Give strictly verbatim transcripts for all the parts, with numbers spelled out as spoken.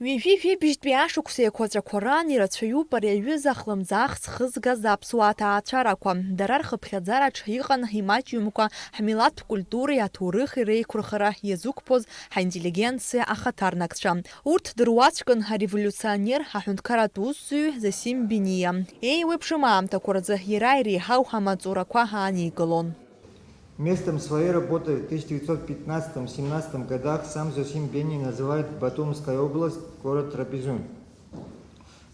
Ҩажәи жәибжьтәи ашықәс еиқәаҵәақәа раан ирацәаҩуп ари аҩыза хлымӡаах зхызгаз аԥсуа аҭаацәарақәа. Дара рхыԥхьаӡараҿ иҟан имаҷҩымкәа ҳмилаҭтә культуреи аҭоурыхи реиқәырхара иазықәԥоз ҳинтеллигенциа ахаҭарнакцәа. Урҭ дыруаӡәкын ареволиуционер, аҳәынҭқарратә усзуҩ Зосим Бениа. Еиуеиԥшым аамҭақәа рзы иара иреиҳау амаҵурақәа ааникылон. Местом своей работы в тысяча девятьсот пятнадцатом семнадцатом годах сам Зосим Бени называет Батумская область, город Трапезунд.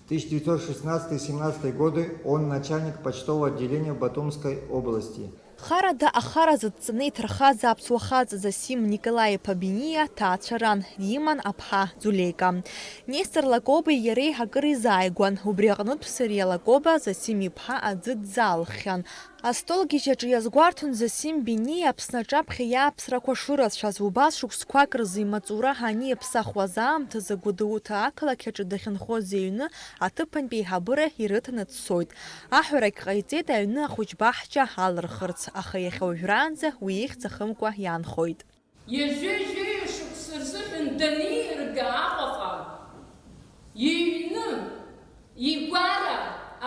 В тысяча девятьсот шестнадцатый семнадцатый годы он начальник почтового отделения Батумской области. Харада ахара зыдҵаны иҭархаз аԥсуа хаҵа Зосим Николаи-иԥа Бениа ҭаацәаран, диман аԥҳа Ӡулеика. Нестор Лакобеи иареи акыр изааигәан, убри аҟнытә Сариа Лакоба Зосим-иԥҳа аӡы дзалххьан. Астолгьежь аҿы иазгәарҭон Зосим Бениа Аԥсны аҿаԥхьа иааԥсрақәа шырацәаз, убас шықәсқәак рзы имаҵура аниаԥсахуаз аамҭазы Гәдоуҭа ақалақь аҿы дахьынхоз иҩны аҭыԥантәи аиҳабыра ирыҭаны дцоит. Аҳәарагь ҟаиҵеит аҩны ахәыҷбаҳча алырхырц, аха иахьа уажәраанӡа уи ихьӡ ахымкәа иаанхоит. Ҩажәи жәаҩа шықәса рзыҳәан даниирга Аҟәаҟа, иҩны, игәара,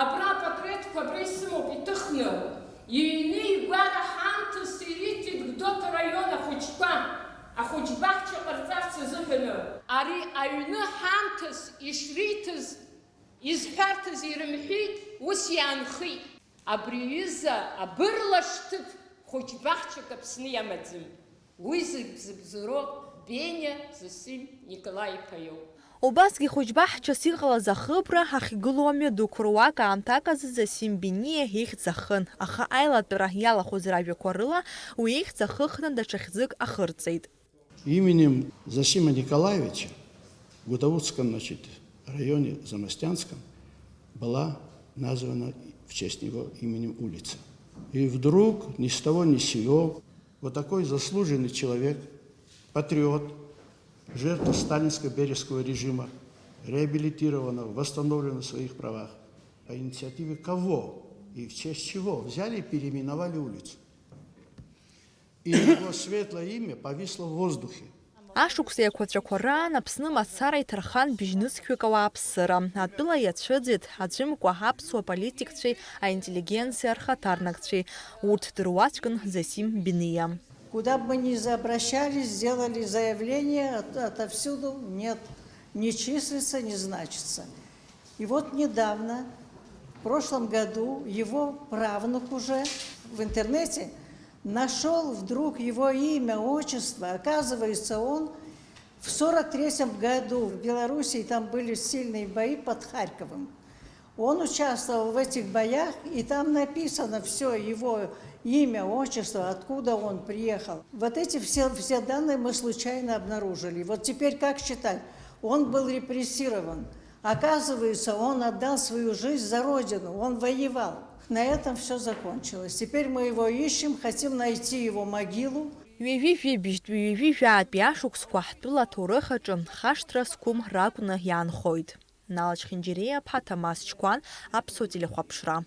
абра апатреҭқәа абра исымоуп иҭыхны, иҩны, игәара ҳамҭас ириҭеит Гәдоуҭа раион ахәыҷқәа, ахәыҷбаҳча ҟарҵарц азыҳәаны. Ари аҩны ҳамҭас ишриҭаз, изҳәарҭаз ирымҳәеит, ус иаанхеит. Абри аҩыза абырлаш ҭыԥ хәыҷбаҳчак Аԥсны иамаӡам. Уи зегь зыбзоуроу Бениа Зосим Николаи-иԥа иоуп. Убасгьы хәыҷбаҳчас иҟалаз ахыбра ахьгылоу амҩадуқәа руак аамҭак азы Зосим Бениа ихьӡ ахын, аха аилатәара иалахәыз ражәақәа рыла уи ихьӡ ахыхны даҽа хьӡык ахырҵеит. Именем Зосима Николаевича в Гутаутском, значит, районе Замостянском была названа в честь него именем улица. И вдруг ни с того ни с сего вот такой заслуженный человек, патриот, жертва сталинско-бериевского режима, реабилитирована, восстановлена в своих правах. По инициативе кого и в честь чего взяли и переименовали улицу? И его светлое имя повисло в воздухе. Ашықәс еиқәаҵәақәа раан Аԥсны мацара иҭархан быжьнызқьҩык ауааԥсыра. Атәыла иацәыӡит аӡәымкәа аԥсуа политикцәеи аинтеллигенциа рхаҭарнакцәеи. Урҭ дыруаӡәкын Зосим Бениа. Куда бы мы ни обращались, сделали заявление от-, отовсюду, нет, не числится, не значится. И вот недавно, в прошлом году, его правнук уже в интернете нашёл вдруг его имя, отчество. Оказывается, он в сорок третьем году в Белоруссии, там были сильные бои под Харьковом. Он участвовал в этих боях, и там написано всё, его имя, отчество, откуда он приехал. Вот эти все, все данные мы случайно обнаружили. Вот теперь как считать? Он был репрессирован. Оказывается, он отдал свою жизнь за Родину, он воевал. На этом всё закончилось. Теперь мы его ищем, хотим найти его могилу. Ҩажәи жәибжьтәи, ҩажәи жәаатәи ашықәсқәа ҳтәыла аҭоурых аҿы хашҭра зқәым ракәны иаанхоит. Нала Чхинџьириа-ԥҳа, Ҭамаз Чқәан, Аԥсуа телехәаԥшра.